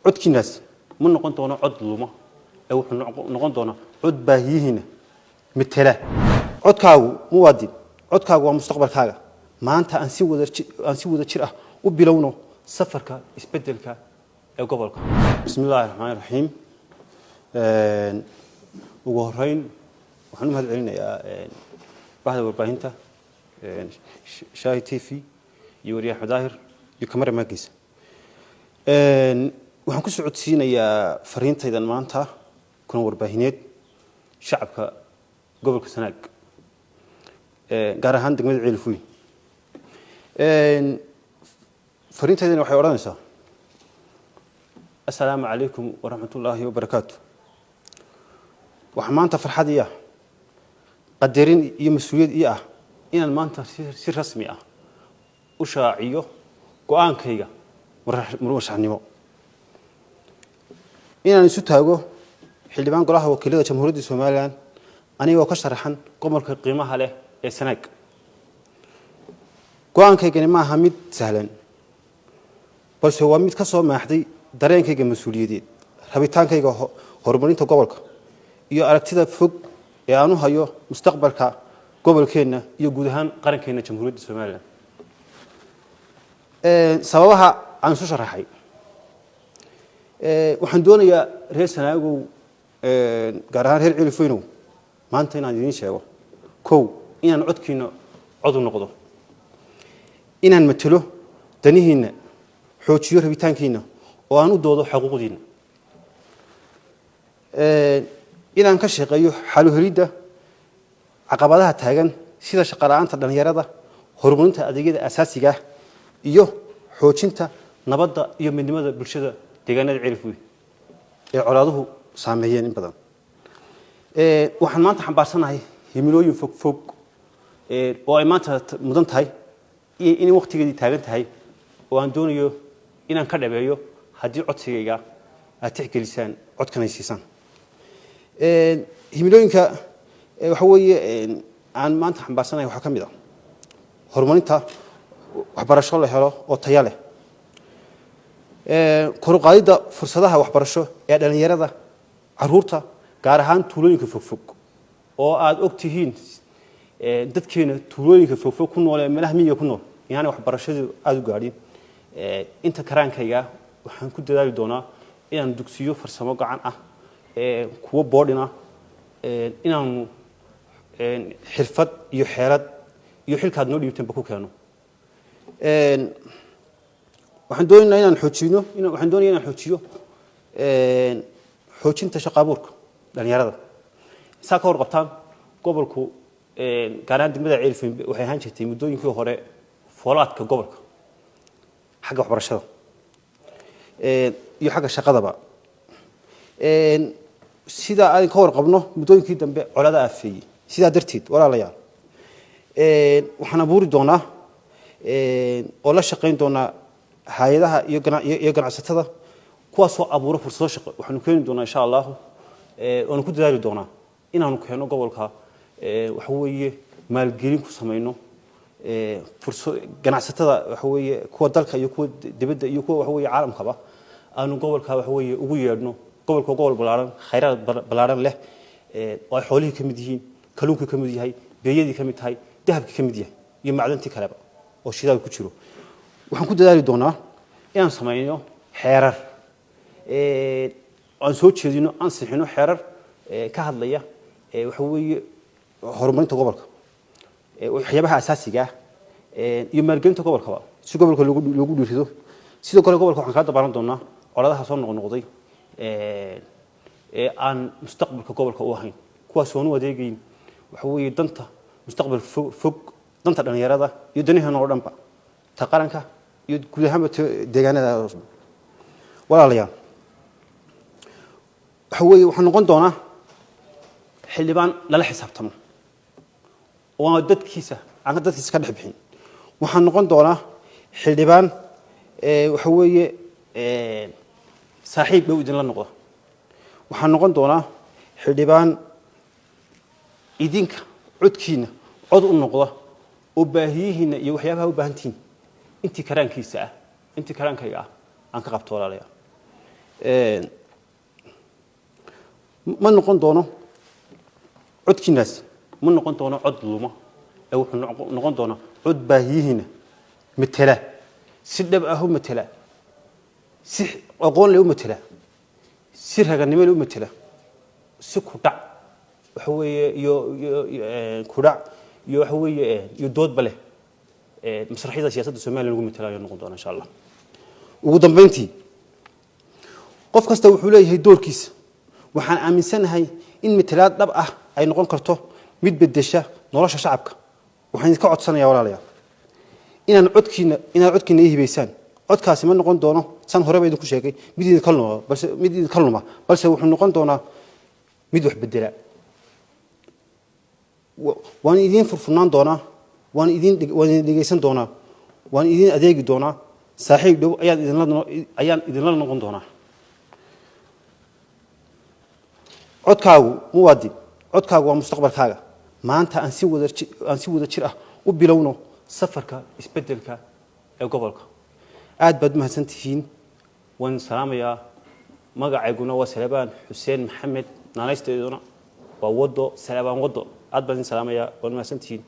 Codkiinaas ma noqon doono cod luma ee wuxuu noqon doonaa cod baahiyihiina matela. Codkaagu, muwaadin, codkaagu waa mustaqbalkaaga. Maanta aan si wada jir ah u bilowno safarka isbeddelka ee gobolka. Bismi illaahi raxmaani raxiim. Ugu horeyn waxaan u mahad celinayaa bahda warbaahinta Shaahi TV iyo wariye Axmed Daahir iyo camera maagiisa. Waxaan ku socodsiinayaa fariintaydan maanta kuna warbaahineed shacabka gobolka Sanaag, gaar ahaan degmada Ceelfuyn. Fariintaydani waxay odhanaysaa: assalaamu calaykum waraxmatullaahi wabarakaatu. Waxaa maanta farxad ii ah, qadarin iyo mas-uuliyad ii ah inaan maanta si rasmi ah u shaaciyo go-aankayga murashaxnimo, inaan isu taago xildhibaan golaha wakiilada Jamhuuriyadda Somaliland, anigoo ka sharaxan gobolka qiimaha leh ee Sanaag. Go-aankaygani ma aha mid sahlan, balse waa mid ka soo maaxday dareenkayga mas-uuliyadeed, rabitaankayga horumarinta gobolka iyo aragtida fog ee aan u hayo mustaqbalka gobolkeenna iyo guud ahaan qarankeenna Jamhuuriyadda Somaliland. Sababaha aan isu sharaxay: waxaan doonayaa, reer Sanaagow, gaar ahaan reer Celifweynow, maanta inaan idiin sheego: kow, inaan codkiina cod u noqdo, inaan matelo danihiinna, xoojiyo rabitaankiina oo aan u doodo xuquuqdiinna, inaan ka shaqeeyo xaluhelidda caqabadaha taagan sida shaqo la'aanta dhalinyarada, horumarinta adeegyada asaasiga ah iyo xoojinta nabadda iyo midnimada bulshada deegaanada Ceelifweyn ee colaaduhu saameeyeen in badan. Waxaan maanta xambaarsanahay himilooyin fog fog oo ay maanta mudan tahay inay waqtigeedii taagan tahay oo aan doonayo inaan ka dhabeeyo haddii codsigayga aad tixgelisaan, codkan ay siisaan. Himilooyinka waxa weeye aan maanta xambaarsanahay waxaa ka mid ah horumarinta waxbarasho la helo oo tayo leh, kor u qaadidda fursadaha waxbarasho ee dhallinyarada, caruurta, gaar ahaan tuulooyinka fogfog oo aad og tihiin dadkeena tuulooyinka fogfog ku nool ee meelaha miyiga ku nool inaanay waxbarashadu aada u gaadhin. Inta karaankayga waxaan ku dadaali doonaa inaan dugsiyo farsamo gacan ah, kuwo boarding ah, inaanu xirfad iyo xeelad iyo xilkaad noo dhiibtanba ku keeno. Waxaan doonaynaa inaan xoojino, waxaan doonaya inaan xoojiyo xoojinta shaqo abuurka dhalinyarada. Saa ka warqabtaan, gobolku, gaar ahaan degmada Ceelfweyn, waxay ahaan jirtay muddooyinkii hore foolaadka gobolka xagga waxbarashada iyo xagga shaqadaba. Sida aan ka warqabno, muddooyinkii dambe colada aafeeyey. Sidaa darteed, walaalayaal, waxaan abuuri doonaa oo la shaqayn doonaa hay-adaha iyo ganacsatada kuwaasoo abuura fursado shaqo. Waxaanu keeni doonaa, insha Allahu, waanu ku dadaali doonaa inaanu keeno gobolka, waxa weeye, maalgelin ku samayno furso ganacsatada, waxa weeye, kuwa dalka iyo kuwa dibadda iyo kuwa, waxa weeye, caalamkaba aanu gobolka, waxa weeye, ugu yeedhno. Gobolka gobol ballaaran, khayraad ballaaran leh oo ay xoolihii ka mid yihiin, kalluunkii ka mid yahay, beeyadii ka mid tahay, dahabkii ka mid yahay iyo macdantii kaleba oo shidaal ku jiro. Waxaan ku dadaali doonaa inaan samayno xeerar, aan soo jeedino, ansixino xeerar ka hadlaya, waxa weeye, horumarinta gobolka, waxyaabaha asaasiga ah iyo maalgelinta gobolkaba si gobolka loogu dhiirido. Sidoo kale gobolka waxaan kala dabaalan doonaa coladaha soo noqnoqday ee aan mustaqbalka gobolka u ahayn, kuwaas oon u adeegayn, waxa weeye, danta mustaqbal fog, danta dhalinyarada iyo danaheena oo dhanba, ta qaranka iyo guud ahaanba deegaanada. Walaalayaal, waxa weeye, waxaan noqon doonaa xildhibaan lala xisaabtamo oo aan dadkiisa aan dadkiisa ka dhex bixin. Waxaan noqon doonaa xildhibaan, waxa weeye, saaxiib dhow idinla noqda. Waxaan noqon doonaa xildhibaan idinka codkiina cod u noqda oo baahiyihiina iyo waxyaabaha u baahan tihiin intii karaankiisa ah, intii karaankayga ah aan ka qabto. Walaalayaal, Ma noqon doono codkiinaas, ma noqon doono cod luma, ee wuxuu noqon doonaa cod baahiyihiina matela, si dhab ah u matela, si aqoon leh u matela, si raganimo leh u matela, si ku dhac waxa weeye iyo kudhac iyo waxa weeye iyo doodba leh masraxyada siyaasadda Soomaaliya lagu matela ayuu noqon doonaa, insha Allah. Ugu dambeyntii, qof kasta wuxuu leeyahay doorkiisa. Waxaan aaminsanahay in matalaad dhab ah ay noqon karto mid bedesha nolosha shacabka. Waxaan idinka codsanayaa, walaalayaal, inaan codkiina inaad codkiina ii hibaysaan. Codkaasi ma noqon doono, san horeba idinku sheegay, mid idinka luma, balse mid idinka luma, balse wuxuu noqon doonaa mid wax bedela. Waan idiin furfurnaan doonaa, waan idin dhegeysan doonaa, waan idiin adeegi doonaa, saaxiib dhow ayaan idinla ayaan idinla noqon doonaa. Codkaagu, muwaadin, codkaagu waa mustaqbalkaaga. Maanta aan si wada aan si wada jir ah u bilowno safarka isbeddelka ee gobolka. Aad baad umahadsan tihiin, waan salaamayaa. Magacayguna waa Salebaan Xuseen Maxamed, naanaysteeduna waa Wado, Salebaan Wado. Aad baan idin salaamayaa, waan mahadsan tihiin.